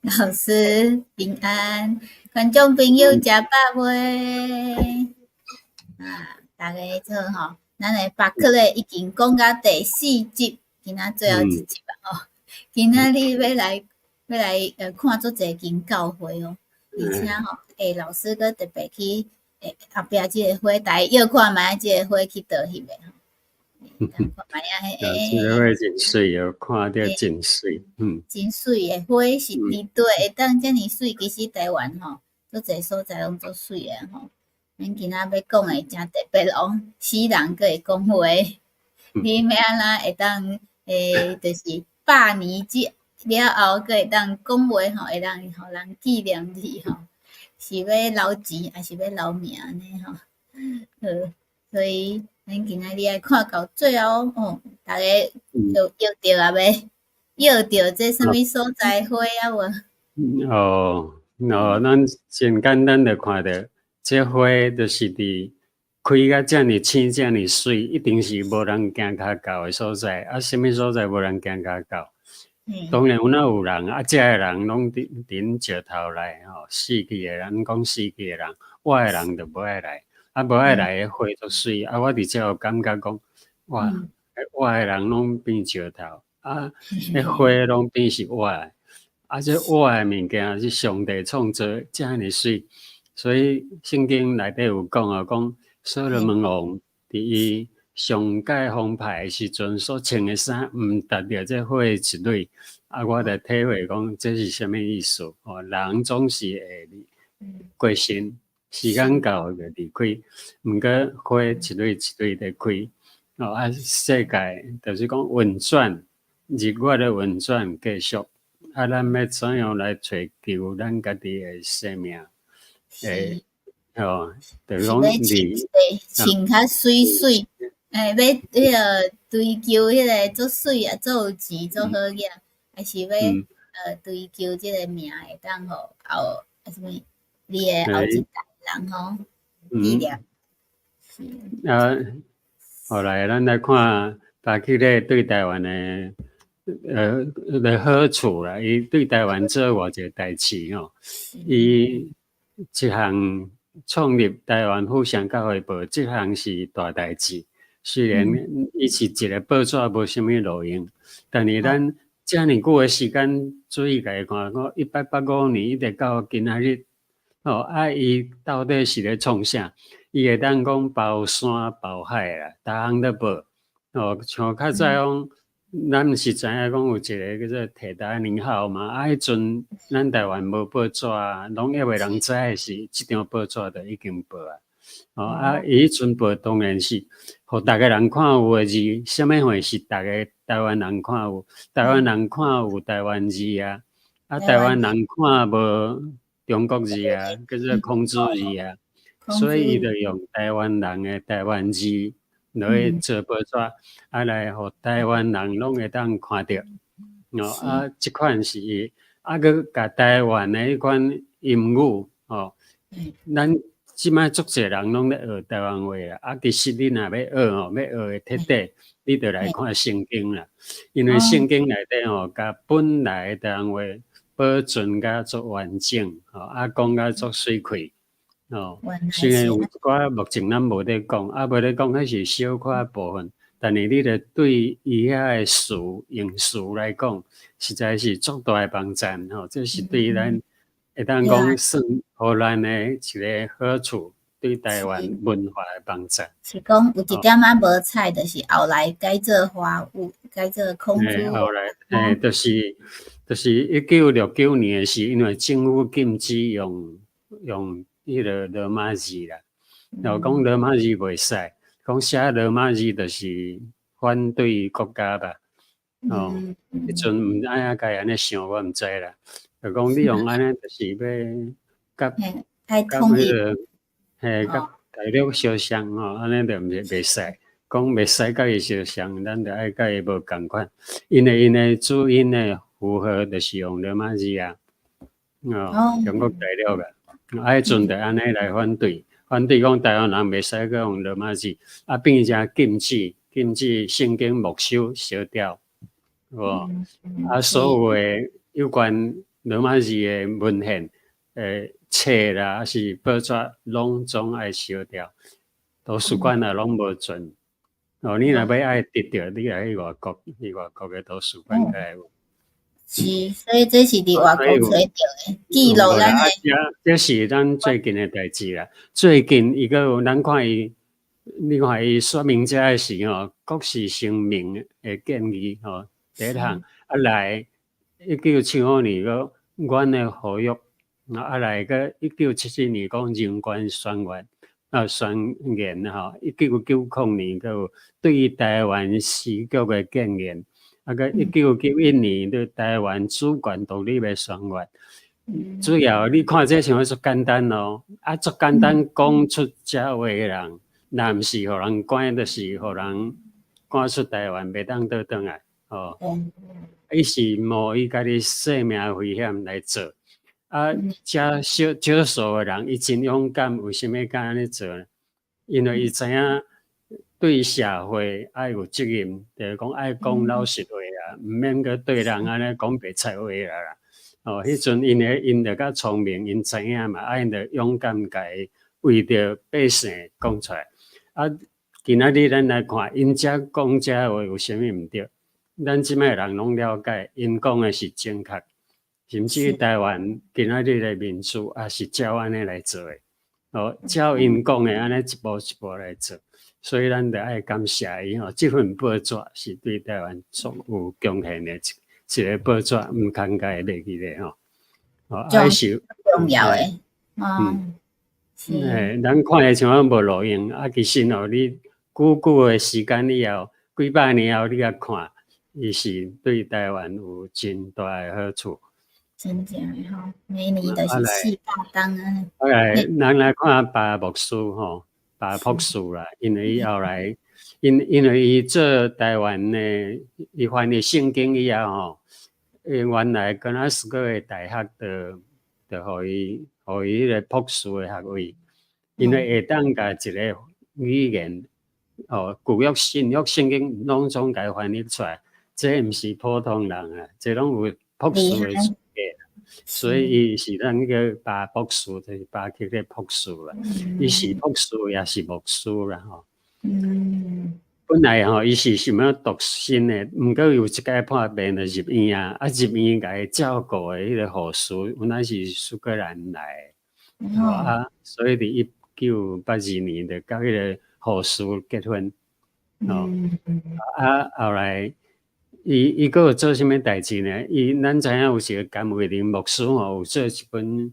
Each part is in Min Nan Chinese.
老師平安，觀眾朋友食飽未？啊，大家好吼，咱的巴克咧已經講到第四集，今仔最後一集啊吼。今仔日欲來看足濟間教會哦，而且吼，老師閣特別去後壁這個花，大家約看覓這個花去佗翕的吼。看覓啊？這個花真媠哦，看著真媠，嗯。真媠的花是佇佗會當遮爾媠，其實台灣吼，足濟所在攏足媠的吼。咱今仔欲講的誠特別哦，死人閣會講話，你欲按怎會當就是100年之了後，閣會當講話吼，會當予人紀念你吼，是欲留錢，抑是欲留名按呢吼？好，所以咱今仔日愛看到最後哦，逐家有約著啊未？約著這啥物所在花啊無？哦，哦，咱真簡單就看著，這花就是佇開甲遮爾青、遮爾媠，一定是無人行跤到的所在。啊，啥物所在無人行跤到？當然有哪有人，啊，遮的人攏佇佇石頭內吼，死去的人，講死去的人，活的人就無愛來，啊，無愛來的花足媠，啊，我佇遮有感覺講，哇，活的人攏變石頭，啊，彼花攏變是活的，啊，這活的物件是上帝創造，遮爾媠，所以聖經內底有講啊，講所羅門王佇伊上蓋風派的時陣所穿的衫，毋值著這花的一蕊，啊，我就體會講這是啥物意思？吼，人總是會過身，時間到就離開，毋過花一蕊一蕊佇開，哦，啊，世界就是講運轉，日月的運轉繼續，啊，咱欲怎樣來揣求咱家己的生命？哦，就是講你穿較媠媠，欲彼個追求彼個足媠啊，足有錢，足好額，還是欲追求這個名會當予後啊啥物？你的後一代人吼，紀念。啊，後來咱來看巴克禮對台灣的好處啦，伊對台灣做偌濟代誌吼，伊一項創立台灣復興教會報，這項是大代誌。雖然伊是一個報紙無啥物路用，但是咱遮爾久的時間，注意共伊看，講1885年一直到今仔日，哦，啊，伊到底是咧創啥？伊會當講包山包海啦，逐項都報。哦，像較早講，咱毋是知影講有一個叫做鐵達尼號嘛？啊，彼陣咱台灣無報紙啊，攏猶未人知的時，這張報紙就已經報啊。哦，啊，伊彼陣報當然是，予逐个人看有的字，啥物貨是逐个台灣人看有？台灣人看有台灣字啊，啊，台灣人看無中國字啊，叫做孔子字啊，所以伊就用台灣人的台灣字來做報紙，啊，來予台灣人攏會當看著。哦，啊，這款是伊，啊，閣共台灣的彼款音語，哦，咱這擺足濟人攏咧學台灣話啦，啊，其實你若欲學吼，欲學會徹底，你就來看聖經啦。因為聖經內底吼，共本來的台灣話保存甲足完整，吼，啊，講甲足媠氣，哦。雖然有一寡目前咱無咧講，啊，無咧講，彼是小可部分，但是你著對伊遐的詞用詞來講，實在是足大的幫贊吼，這是對咱會當講算予咱的一個好處，對台灣文化的幫助。是講有一點仔無彩，就是後來改做華語，改做孔子。後來，就是1969年的時，因為政府禁止用彼個羅馬字啦，然後講羅馬字袂使，講寫羅馬字就是反對國家吧。哦，彼陣毋知影該按呢想，我毋知啦。就講你用按呢，就是欲佮佮彼個，嘿，佮大陸相像吼，按呢就毋是袂使。講袂使佮伊相像，咱就愛佮伊無仝款。因為𪜶的注音的符號就是用羅馬字啊，哦，中國大陸啦，啊，彼陣就按呢來反對，反對講台灣人袂使閣用羅馬字，啊，變成禁止聖經沒收燒掉，無？啊，所有的有關羅馬字的文獻，冊啦，抑是報紙，攏總愛燒掉，圖書館也攏無存。哦，你若欲愛得著，你愛去外國，去外國的圖書館才會有。是，所以這是佇外國揣著的記錄咱的。這是咱最近的代誌啦。最近伊閣有咱看伊，你看伊說明這个時吼，國是聲明的建議吼，第一項啊來1975年閣阮的呼籲，啊來閣1977年講人權宣言啊宣言吼，1990年閣有對臺灣時局的建言。啊，閣1991年對臺灣主權獨立的宣言。主要你看這像足簡單哦，啊足簡單講出這話的人，若毋是予人關，就是予人趕出臺灣，袂當倒轉來，哦。伊是冒伊家己性命危險來做，啊，遮少少數的人，伊真勇敢，為啥物敢按呢做呢？因為伊知影對社會愛有責任，就是講愛講老實話啊，毋免閣對人按呢講白賊話啊啦。哦，彼陣𪜶的𪜶就較聰明，𪜶知影嘛，啊𪜶就勇敢共伊為著百姓講出來。啊，今仔日咱來看，𪜶遮講這話有啥物毋對？咱這擺人攏了解，𪜶講的是正確，甚至臺灣今仔日的民主也是照按呢來做的。哦，照𪜶講的按呢一步一步來做，所以咱著愛感謝伊吼。這份報紙是對臺灣足有貢獻的一個報紙，毋通共伊袂記咧吼。哦，啊是重要的，嗯，嘿，咱看的像講無路用，啊，其實哦，你久久的時間以後，幾百年後你來看，伊是對臺灣有真大的好處。真正的吼，每年都是400冬啊。啊來，咱來看巴牧師吼，巴博士啦，因為伊後來，因為伊做臺灣的，伊翻譯聖經以後吼，原來格拉斯哥的大學就予伊彼个博士的學位，因為會當共一个語言，哦，舊約、新約聖經攏總共翻譯出來，這毋是普通人啊，這攏有博士的資格，所以伊是咱個巴博士，就是巴克的博士啦。伊是博士，也是牧師啦吼。本來吼，伊是想欲獨身的，毋過有一擺破病就入院啊，啊入院共伊照顧的彼个護士，原來是蘇格蘭來的，啊，所以佇1982年就佮彼个護士結婚，哦，啊後來，伊閣有做啥物代誌呢？伊咱知影有一个甘慧玲牧師吼，有做一本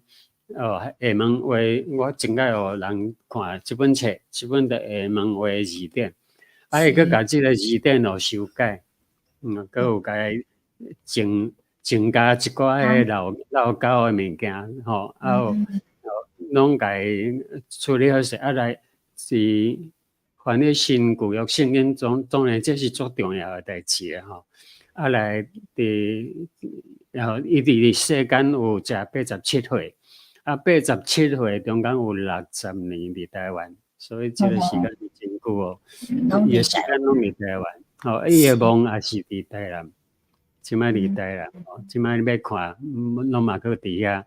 哦廈門話，我真愛予人看這本冊，這本著廈門話字典。啊，伊閣共這个字典哦修改，閣有共伊增加一寡彼老老舊的物件，吼，啊有攏共伊處理好勢，啊來是翻譯新舊約聖經，當然這是足重要的代誌啊吼。啊來佇，然後伊佇世間有食87歲，啊八十七歲中間有60年佇臺灣，所以這个時間是真久哦。伊的時間攏佇臺灣，哦，伊的墓也是佇台南，這擺佇台南，哦，這擺你欲看，攏嘛閣佇遐。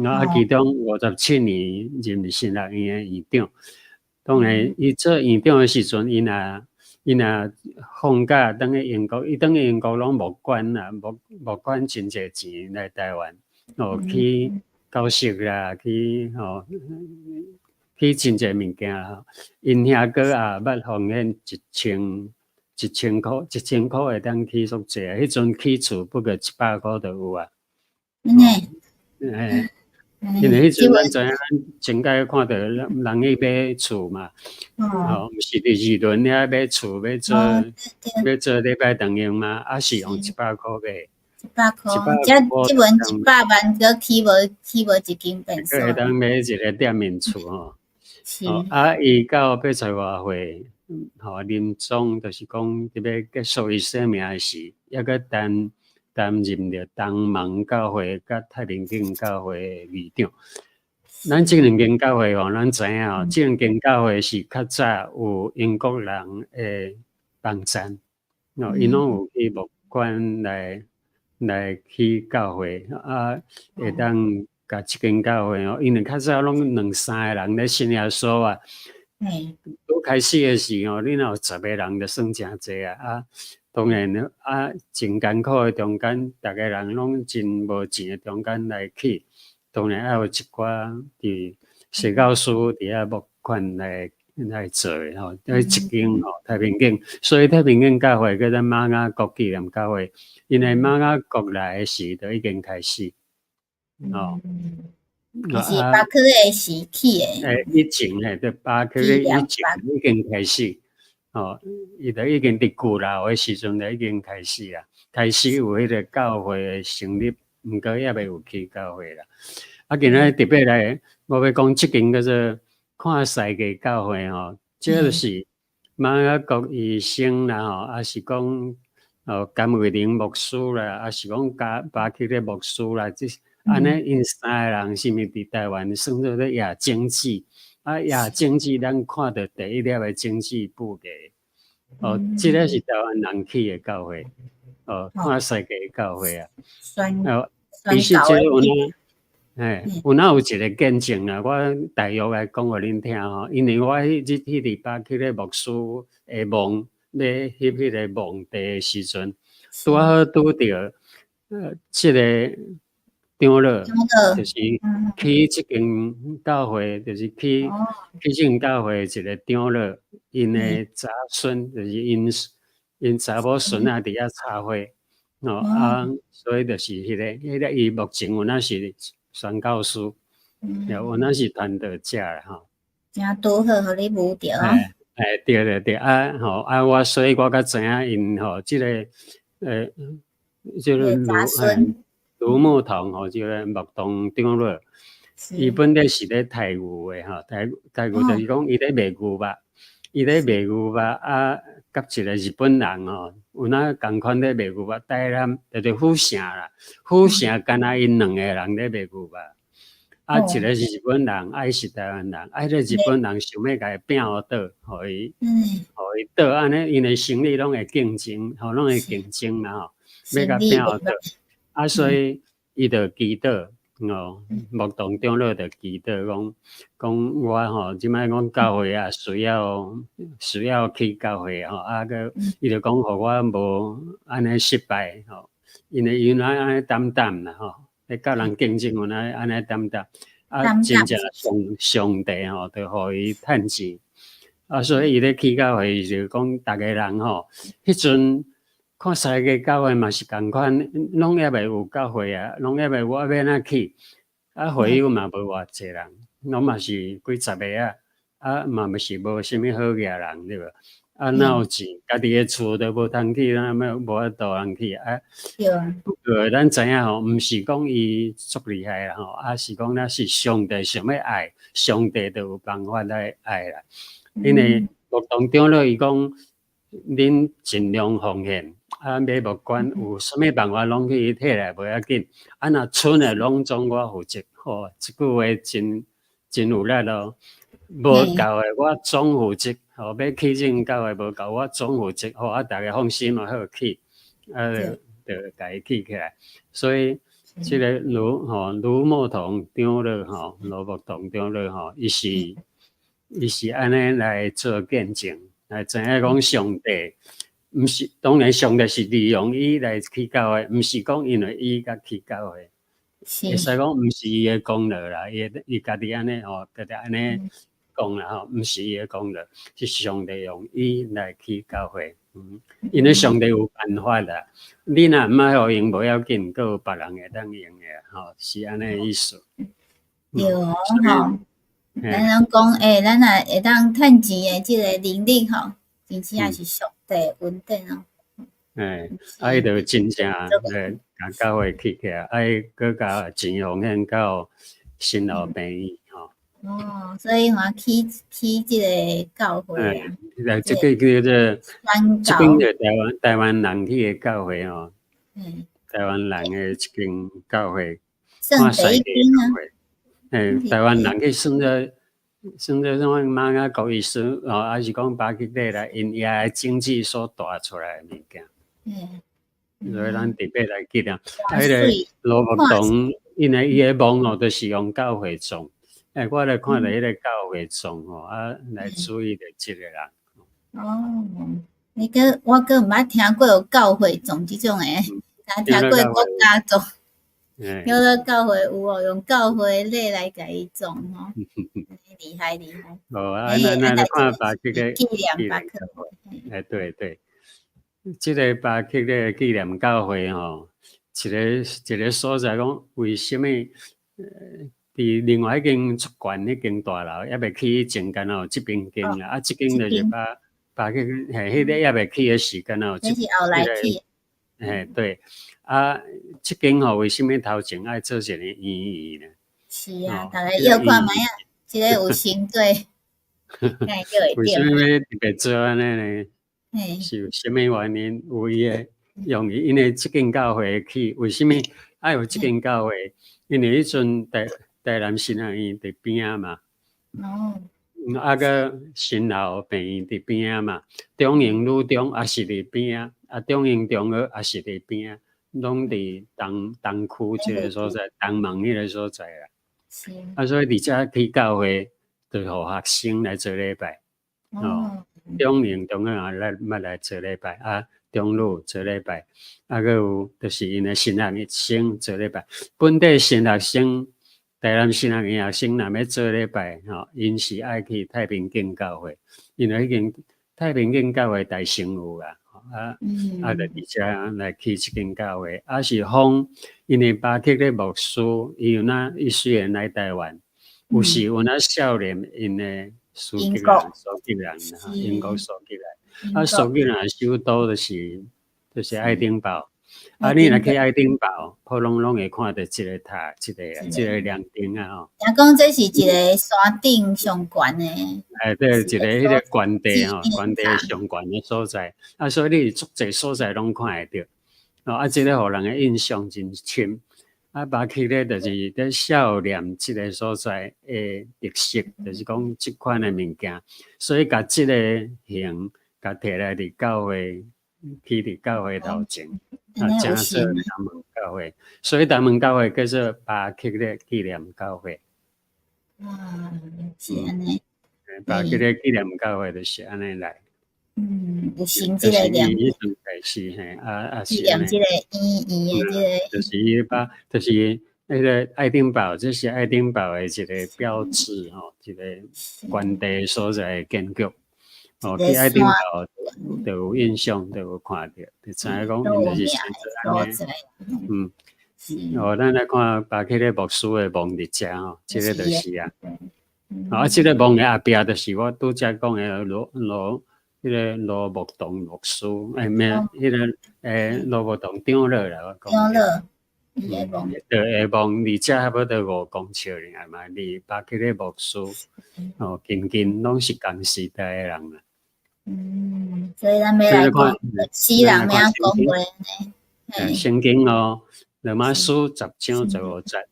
啊，其中57年任神學院的院長，當然伊做院長的時陣，伊若放假轉去英國，伊轉去英國攏募捐啦，募捐真濟錢來臺灣，哦，去教室啦，去吼，去真濟物件吼。𪜶兄哥也捌奉獻一千箍，一千箍會當起足濟啊！彼陣起厝不過100箍就有啊。嗯。嘿，因為彼陣咱知影，咱前擺看著人去買厝嘛，哦，毋是佇二崙遐買厝，欲做禮拜堂用嘛，啊是用一百箍買。一百箍，這這陣100萬閣起無一間便所。會當買一个店面厝吼。是。啊，伊到80外歲，吼，臨終就是講佇欲結束伊生命時，猶閣擔任著東門教會佮太平間教會的議長。咱這兩間教會吼，咱知影吼，這兩間教會是較早有英國人的幫贊，哦，𪜶攏有去募款來來起教會啊，會當共這間教會哦，因為較早攏兩三个人咧信耶穌啊。拄開始的時候，你若有十個人就算誠濟啊！啊，當然啊，真艱苦的中間，逐个人攏真無錢的中間來起，當然愛有一寡佇宣教師佇遐募款來做的吼。這一間吼太平間，所以太平間教會叫做瑪雅國紀念教會，因為瑪雅國來的時就已經開始，哦。是巴克禮時起的。欸，以前嘿，對巴克禮以前已經開始，哦，伊就已經佇舊樓的時陣就已經開始啊，開始有彼個教會的成立，毋過猶未有起教會啦。啊，今仔日特別來，我欲講這間叫做看世界教會吼，這就是瑪雅國醫生啦吼，抑是講哦甘慧玲牧師啦，抑是講加巴克禮牧師啦，這。按呢，𪜶三个人是毋是佇台灣算做咧掖種子？啊，掖種子，咱看著第一粒的種子布芽。哦，這个是台灣人起的教會，哦，看世界教會啊。哦，其實這有影，嘿，有影有一个見證啊，我大約來講予恁聽吼，因為我彼日去佇巴克禮牧師的墓，欲翕彼个墓地的時陣，拄好拄著，這个長老就是起這間教會，就是起這間教會一个長老，𪜶的查孫就是𪜶查某孫仔佇遐插花，哦啊，所以就是彼個伊目前有影是宣教師，有影是傳道者啦吼。誠拄好，予你遇著。欸，對對對，啊吼啊，我所以我才知影𪜶吼，這个這个盧牧童吼，這个牧童長老，伊本來是咧刣牛的吼，刣牛就是講伊咧賣牛肉，伊咧賣牛肉啊，佮一个日本人吼，有影仝款咧賣牛肉，台南就是府城啦，府城干焦𪜶兩个人咧賣牛肉，啊，一个是日本人，啊，伊是台灣人，啊，彼个日本人想欲共伊摒予倒，予伊倒，按呢，因為生意攏會競爭，吼，攏會競爭嘛吼，欲共摒予倒。啊，所以伊就祈禱，哦，牧童長老就祈禱講，講我吼，這擺講教會啊，需要起教會吼，啊閣伊就講予我無按呢失敗吼，因為伊按呢膽膽啦吼，咧佮人競爭有影按呢膽膽，啊，真正上帝吼，就予伊趁錢，啊，所以伊咧起教會就講逐个人吼，彼陣。看世界教會嘛是仝款，攏猶未有教會啊，攏猶未有啊，欲按怎起？啊，會友嘛無偌濟人，攏嘛是幾十个啊，啊嘛毋是無啥物好額人對無？啊，哪有錢？家己的厝都無通去，哪欲無法度通去啊？不過咱知影吼，毋是講伊足厲害啦吼，啊是講那是上帝想欲愛，上帝就有辦法來愛啦。因為牧童長老伊講，恁盡量奉獻。啊，欲募款有啥物辦法攏去提來無要緊。啊，若賰的攏總我負責，吼，這句話真真有力咯。無夠的我總負責，吼，欲起這間教會無夠我總負責，吼，啊，逐家放心嘛好起，啊，就共伊起起來。所以這个盧吼盧牧童長老吼，盧牧童長老吼，伊是按呢來做見證，來知影講上帝。毋是，當然上帝是利用伊來起教會，毋是講因為伊才起教會。會使講毋是伊的功勞啦，伊家己按呢吼，家己按呢講啦吼，毋是伊的功勞，是上帝用伊來起教會。因為上帝有辦法啦，你若毋愛予用無要緊，閣有別人會當用的吼，是按呢意思。對哦吼，咱攏講欸，咱若會當趁錢的這个能力吼，真正是上帝恩典哦。欸，啊，伊就真正欸，共教會起起來，啊，伊閣共錢奉獻到新老病院吼。哦，所以話起這个教會啊。來，這个叫做，這間就台灣人起的教會吼。台灣人的一間教會，算第一間啊。欸，台灣人去算做啥物瑪雅國醫師哦，抑是講巴克禮來𪜶掖的種子所帶出來的物件。嗯，所以咱特別來紀念。啊，彼个羅牧童，因為伊的墓哦，就是用教會葬。欸，我來看著彼个教會葬吼，啊，來注意著這個人。哦，你閣我閣毋捌聽過有教會葬這種的，但聽過國家葬。叫做教會有哦，用教會禮來共伊葬吼，厲害厲害。哦，啊，咱來看巴克的紀念巴克會。欸，對對，這个巴克的紀念教會吼，一个一个所在講，為啥物？佇另外一間足懸彼間大樓猶未起以前，敢若有這爿間啦，啊，這間就是巴克嘿，彼个猶未起的時間有這。這是後來起。嘿，對，啊，這間吼為啥物頭前愛做一个圓圓呢？是啊，逐家搖看覓啊，這个有成果，為啥物欲特別做按呢呢？是有啥物原因？有伊的用意，因為這間教會起，為啥物愛有這間教會？因為彼陣台南神學院佇邊仔嘛。啊，閣新校病院佇邊仔嘛，中營女中也是佇邊仔，啊，中營中學也是佇邊仔，攏佇東區這个所在，東門彼个所在啦。啊，所以佇遮起教會，就予學生來做禮拜。哦，中營中學也來捌來做禮拜，啊，中女做禮拜，啊，閣有就是𪜶的神學生做禮拜，本地神學生。台南神學院學生若欲做禮拜吼，𪜶是愛去太平間教會，因為彼間太平間教會大成有啦，啊啊，就佇遮來起這間教會，啊是講，因為巴克的牧師，伊有哪伊雖然來台灣，有時有哪少年𪜶的蘇格蘭，哈，英國蘇格蘭，啊蘇格蘭首都就是愛丁堡。啊，你若去愛丁堡，可能攏會看著這个塔，這个涼燈啊吼。聽講這是一个山頂上懸的。欸，對，一个彼个懸地吼，懸地上懸的所在，啊，所以你足濟所在攏看會著。哦，啊，這个予人的印象真深。啊，巴克咧就是咧少年這个所在的特色，就是講這款的物件，所以共這个形，共提來佇教會，起佇教會頭前。啊，正做東門教會，所以東門教會叫做巴克的紀念教會。啊，是按呢。巴克的紀念教會就是按呢來。嗯，有成這个念。彼陣開始嘿，啊啊是。紀念這个圓圓的這个。就是伊把，就是彼个愛丁堡，這是愛丁堡的一个標誌吼，一个懸地所在的建築。哦，去愛丁堡就有印象，就有看著，就知影講𪜶就是先做按呢。嗯，哦，咱來看巴克的牧師的墓佇遮吼，這个就是啊。啊，這个墓的後壁就是我拄才講的羅牧童牧師，欸，咩？彼个欸羅牧童長老啦，我講。長老，對，墓離遮差不多5公尺爾嘛，離巴克的牧師，哦，近近攏是仝時代的人啦。嗯，所以咱欲來講，死人欲按怎講話呢？聖經哦，羅馬書10章15節，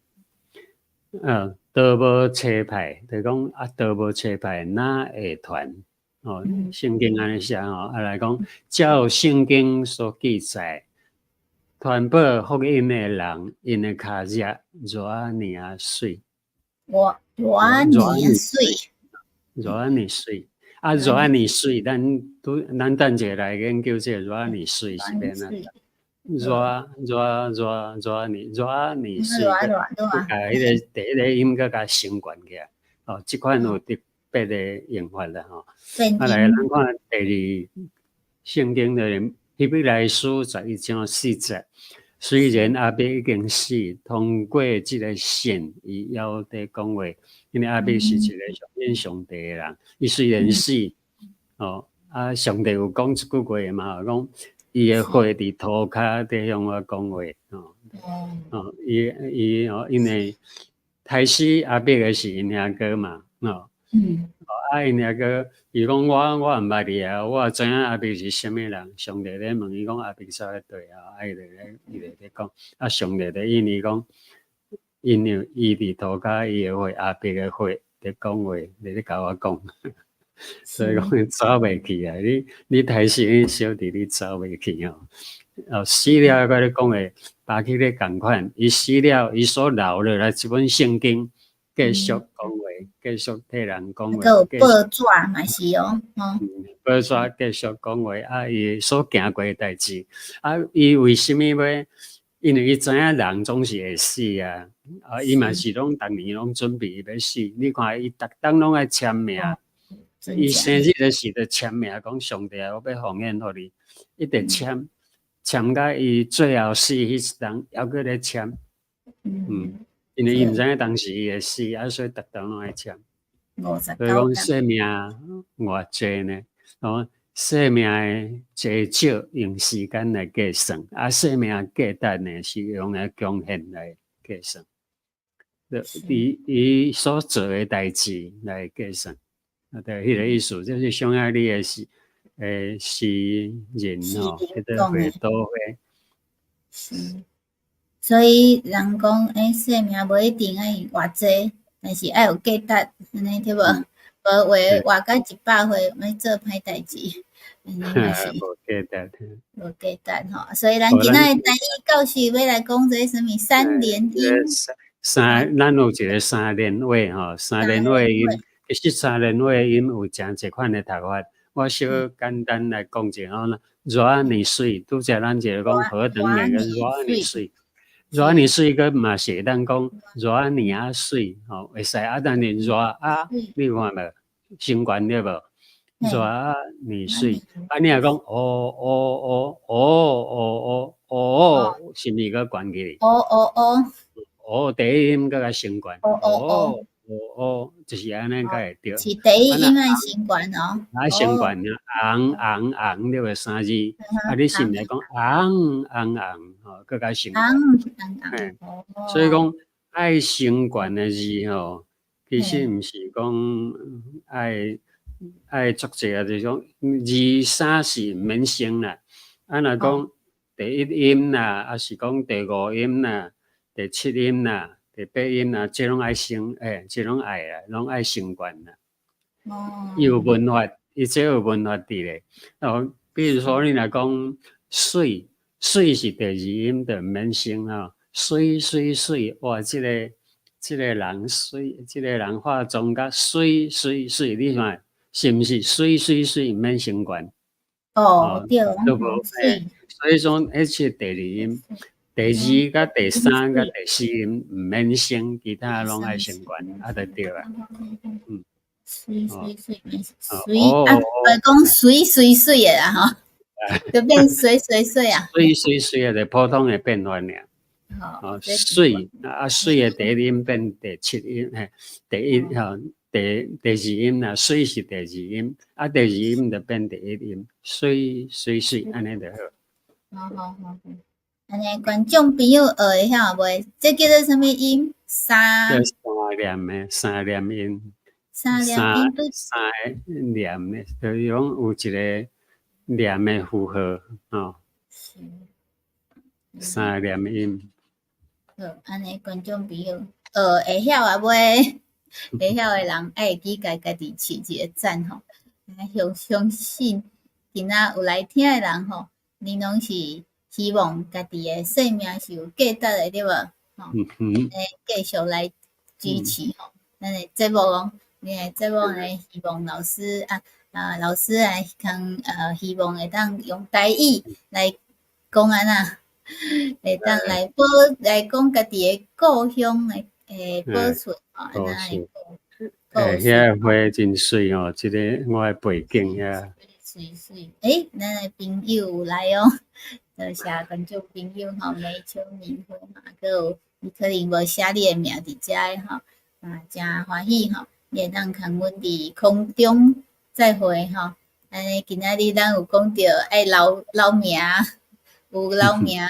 嗯，都無差派，就講啊，都無差派，哪會傳？哦，聖經按呢寫吼，啊來講，照聖經所記載，傳報福音的人，𪜶的跤跡偌爾仔媠，偌偌爾媠，偌爾媠。啊，偌爾媠，咱拄咱等者來研究這個偌爾媠是欲按怎？偌偌偌偌爾偌爾媠，共彼个第一个音閣共升懸起來，哦，這款有特別的用法啦吼。啊，來咱看第二聖經的希伯來書11章4節，雖然亞伯已經死，通過這个信，伊猶佇講話，因為亞伯是一个相信上帝的人，伊雖然死，哦，啊，上帝有講一句話嘛，講伊的血佇塗跤佇向我講話，哦，哦，伊伊哦，因為刣死亞伯的是𪜶兄哥嘛，哦，啊，𪜶兄哥，伊講我毋捌伊啊，我知影亞伯是啥物人。上帝咧問伊講亞伯啥物對啊，啊，伊就咧講，啊，上帝咧應伊講，因為伊佇塗跤，伊的血亞伯的血佇講話，佇咧共我講，所以講走袂去啊！你刣死恁小弟，你走袂去吼。哦，死了佮你講的巴去咧仝款，伊死了，伊所留落來這本聖經，繼續講話，繼續替人講話。閣有報紙嘛是哦，吼。報紙繼續講話，啊，伊所行過的代誌，啊，伊為啥物欲？因為伊知影人總是會死啊，啊，伊嘛是攏逐年攏準備欲死。你看伊逐冬攏愛簽名，伊生日的時就簽名，講上帝啊，我欲奉獻予你，一直簽，簽甲伊最後死彼一冬，猶閣咧簽。因為伊毋知影當時伊會死，啊，所以逐冬攏愛簽。所以講生命偌濟呢？哦，生命的濟少用時間來計算，啊，生命價值呢是用來貢獻來計算。伊伊所做的代誌來計算，啊，對，彼個意思就是匈牙利的詩人吼，彼個貝多芬。是，所以人講，欸，生命無一定愛偌濟，但是愛有價值，按呢對無？無話活到100歲，欲做歹代誌，按呢嘛是無價值。無價值吼，所以咱今仔日台語教室欲來講這個啥物三連音。三，咱有一個三連尾吼，三連尾音，其實三連尾音有誠濟款的讀法。我小簡單來講一下吼，熱你水，拄才咱一個講何等美個熱你水，熱你水閣嘛是會當講熱你啊水吼，會使啊，但是熱啊，你有看無？升懸對無？熱啊你水，啊你若講哦哦哦哦哦哦哦，是毋是閣懸起？哦哦哦。哦，第一音閣較升懸。哦哦哦。哦哦，就是按呢才會對。是第一音愛升懸哦。啊，升懸啊，紅紅紅，對無三字。啊，你是毋是講紅紅紅吼，閣較升懸。紅紅紅。所以講愛升懸的字吼，其實毋是講愛愛足濟啊，就是講二三是毋免升啦。啊，若講第一音啦，抑是講第五音啦、第七音啦、第八音啦，這攏愛升，欸，這攏愛啦，攏愛升懸啦。伊有文法，伊這有文法佇咧。哦，比如說你若講水，水是第二音，就毋免升吼。水水水，哇！這個人水，這個人化妝甲水水水，你看是毋是水水水毋免升懸？哦，對，都無欸，所以說，彼是第二音，第二佮第三佮第四音毋免升，其他攏愛升懸，啊，就對啊。水水水，水啊，袂講水水水的啦吼，就變水水水啊。水水水啊，就普通的變法爾。哦，水啊，水的第一音變第七音，嘿，第一吼，第二音啦，水是第二音，啊，第二音就變第一音，水水水，按呢就好。好好好，按呢觀眾朋友學會曉袂？這叫做啥物音？三。這三連的三連音。三連音。三連的，就是講有一個連的符號，吼。是。三連音。好，按呢觀眾朋友學會曉啊袂？會曉的人愛會記共家己揤一個讚吼。相相信今仔有來聽的人吼，恁攏是希望家己的生命是有價值的，對無？吼，繼續來支持吼。咱的節目哦，咱的節目呢，希望老師啊啊，老師來講希望會當用台語來講按怎，會當來保來講家己的故鄉的保存吼，按怎的故欸，遐個花真媠哦，這個我的背景遐。媠媠，欸，咱的朋友有來哦，多謝觀眾朋友吼，梅秋明輝嘛，閣有伊可能無寫你的名佇遮的吼，啊，誠歡喜吼，你會當共阮佇空中再會吼。按呢今仔日咱有講著愛留留名，有留名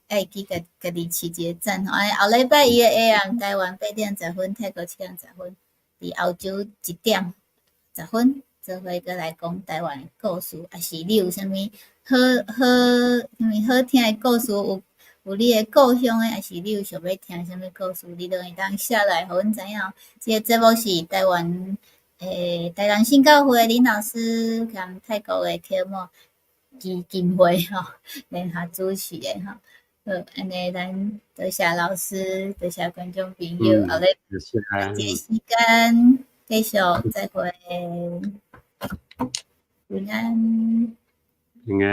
愛記家家己揤一個讚吼。按呢後禮拜伊的下暗台灣8點10分，泰國7點10分，佇歐洲1點10分，做伙閣來講台灣的故事，抑是你有啥物好好啥物好聽的故事，有有你的故鄉的，抑是你有想欲聽啥物故事，你攏會當寫來予阮知影。這個節目是台灣台南新教會林老師佮泰國的科莫基金會吼聯合主持的吼。好，按呢咱多謝老師，多謝觀眾朋友，後禮拜這個時間繼續再會，平安。平安。